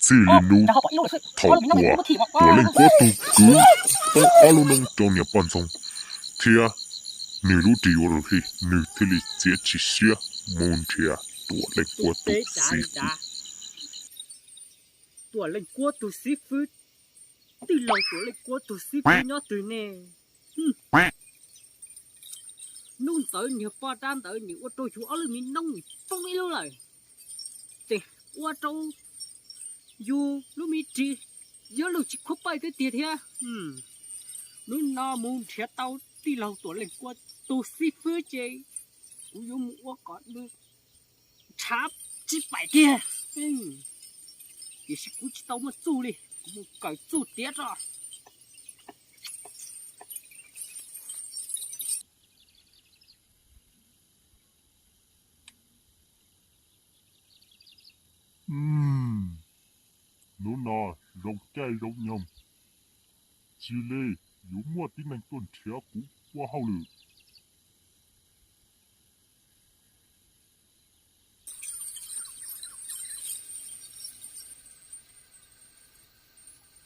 Txij li hnub thaum uas Tuam Leej Kuab tug kwv poob ob lub noob rau niam poj ntxoog thiab nws lub ris yuav luag hli, nws thiaj li txiav txim siab mus nrhiav Tuam Leej Kuab tus xib fwb. Tuam Leej Kuab tus xib fwb, tij laug Tuam Leej Kuab tus xib fwb nyob twg ne? Hnub ntawd niag poj dab ntawd nws ua rau yus ob lub me noob nws poob ib lub lawm, ces ua rau yus lub me ris yuav luag tsis khuab paij tiag tiag thiab. Hnub no mus nrhiav tau tij laug Tuam Leej Kuab tus xib fwb ces kuv yuav mus ua kom nws ntshav tsis paim kiag. Tiam sis kuv tsis tau muaj txuj li, kuv mus kawm txuj tiav tso. Hnub no zoo caij zoo nyoog, cia li yuav muaj tib neeg tuaj nrhiav kuv ua hauj lwm.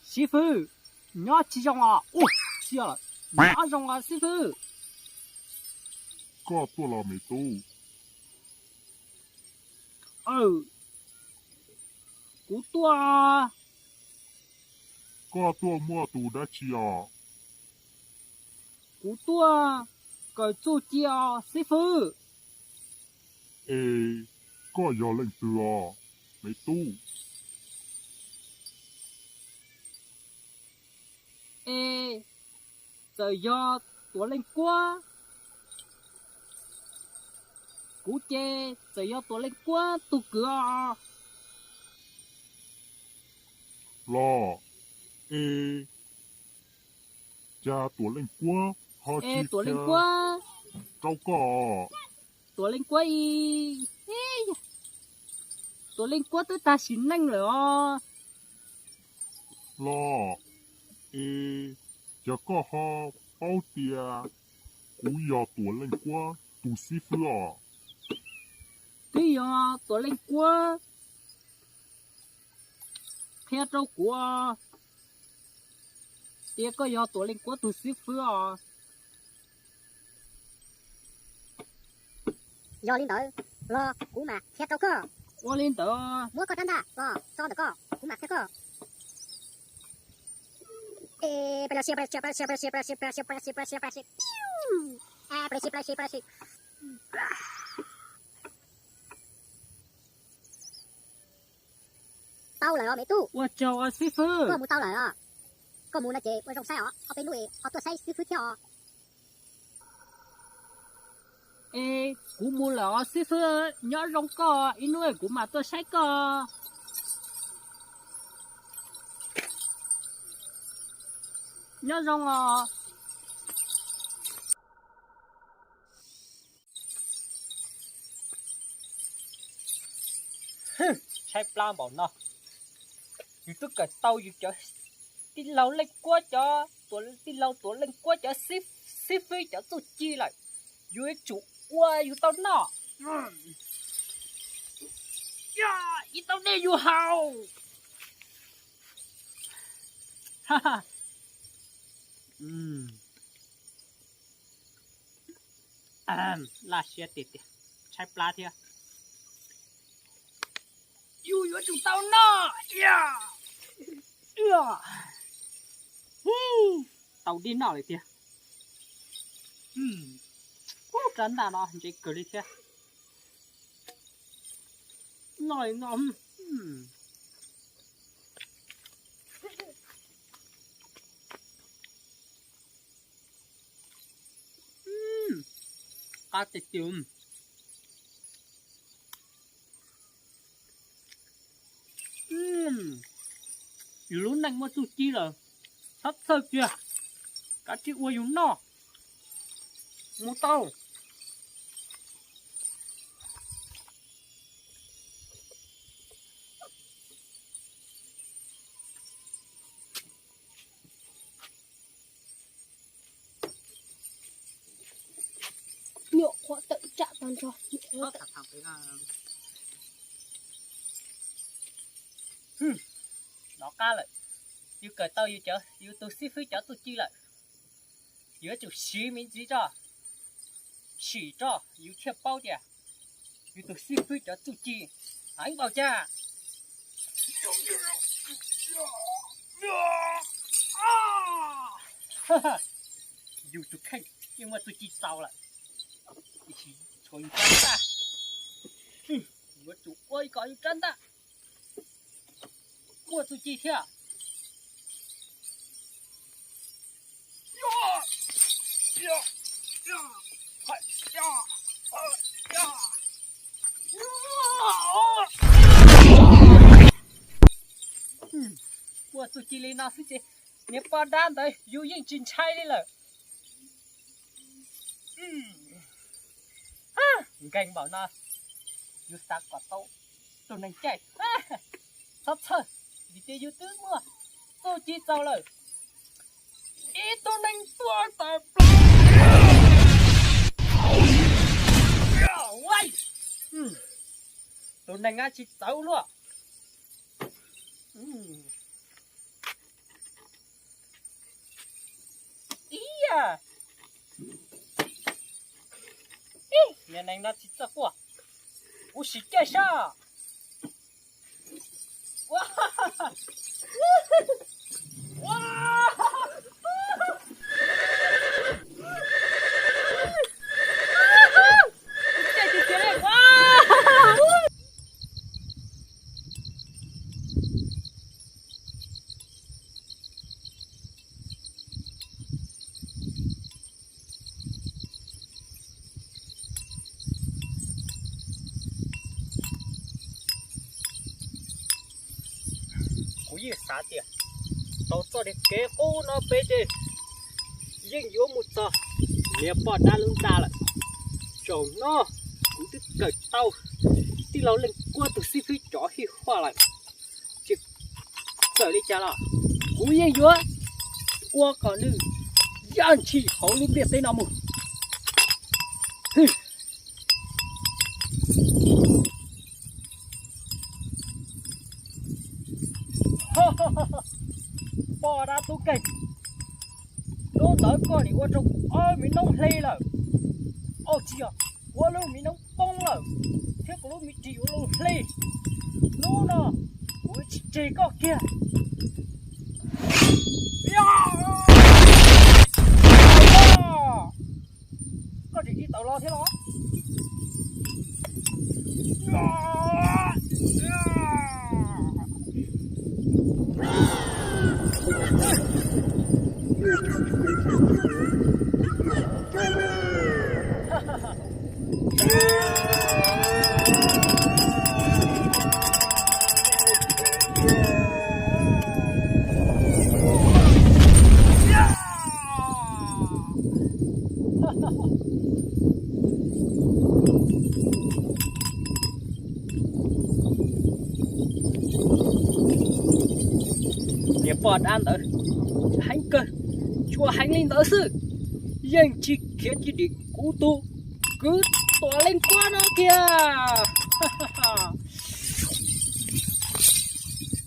Xib fwb, nyob tsis zoo os. Ua sia, nyob zoo os xib fwb. Koj tuaj los me tub? Kuv tuaj. Koj tuaj muaj tus dab tsi os? Kuv tuaj kawm txuj ci os xib fwb. Es koj yog leej twg os me tub? Es txawm yog Tuam Leej Kuab, kuv ces txawm yog Tuam Leej Kuab tus kwv os. Los, es cas Tuam Leej Kuab ho tsis Tuam Leej Kuab rau koj? Tuam Leej Kuab i, Tuam Leej Kuab twb tag sim neej lawm os. Los, es cas koj ho paub tias kuv yog Tuam Leej Kuab tus xib fwb os? Twb yog Tuam Leej Kuab qhia rau kuv tias koj yog Tuam Leej Kuab tus xib fwb os. Yog li ntawd los kuv mam qhia rau koj. Ua li ntawd, muab koj rab ntaj los tso ntawm koj, kuv mam qhia koj. Tau lawm os me tub. Ua tsaug os xib fwb. Koj mus tau lawm os. Koj mus no ces ua zoo saib os, ob peb hnub ho tuaj saib xib fwb thiab os. Es kuv mus lawm os xib fwb, nyob zoo koj, ib hnub kuv mam tuaj saib koj. Nyob zoo os. Tshaib plab npaum no, yus twb kawm tau yus cov tij laug Leej Kuab cov, tij laug Tuam Leej Kuab cov xib fwb cov txuj ci lawm, yus yuav tsum ua yus tau noj. Ib tau dej yus haus. Laj siab tiag tiag, tshaib plab thiab. Yus yuav tsum tau noj. Tau dej noj lawm tiag. Ub, rab ntaj no ntse kawg li thiab. Noj li no. Qab tiag tiag. Yus lub neej muaj txuj ci lawm, txhob txhawj kiag, kav tsij ua yus noj. Mus tau. Nyuam qhuav tawm tsam tag nrho. Nyuam qhuav tawm. nov qab lawm. Yus kawm tau yus cov, yus tus xib fwb cov txuj ci lawm. Yuav tsum siv me ntsis tso, sim tso yus thiaj paub tias yus tus xib fwb cov txuj ci heev npaum cas. Yus tus kheej yeej muaj txuj ci txaus lawm, tiam sis tshuav yus rab ntaj. Yuav tsum ua kom yus rab ntaj muaj txuj ci thiab. Muaj txuj ci li no xwb ces niag poj dab ntawd yus yeej tsis ntshai li lawm. Nkeeg npaum no, yus xav kom tau tus neeg caij. Txhob txhawj, vim tias yus twb muaj txuj ci txaus lawm. Ib tug neeg tuaj tawm plaws. Tus neeg no tsis txawv luaj. Ib yam, niag neeg no tsis txawj quaj, kuv sim caij sab. Kuv yeej xav tias tau txoj kev qub no pem ces yeej yuav mus txog niag poj dab lub ntaj lawm. Zaum no kuv twb kawm tau tij laug Leej Kuab tus xib fwb cov hij huaj lawm, ces txawm li cas los kuv yeej yuav ua kom nws yaj ntshis hauv lub ntiaj teb no mus. Poj dab tub keg, hnub ntawd koj nim ua rau kuv ob me noob hle lawm. Au, tsis yog, kuv lub me noob poob lawm, thiab kuv lub me ris ua lub hle. Hnub no kuv tsis tseg koj kiag. Koj tseem tsis tawm los thiab los? Niag poj dab ntawd heev kawg, tsuas heev li ntawd xwb, yeej tsis khiav tsis dim kuv tus kwv Tuam Leej Kuab no kiag.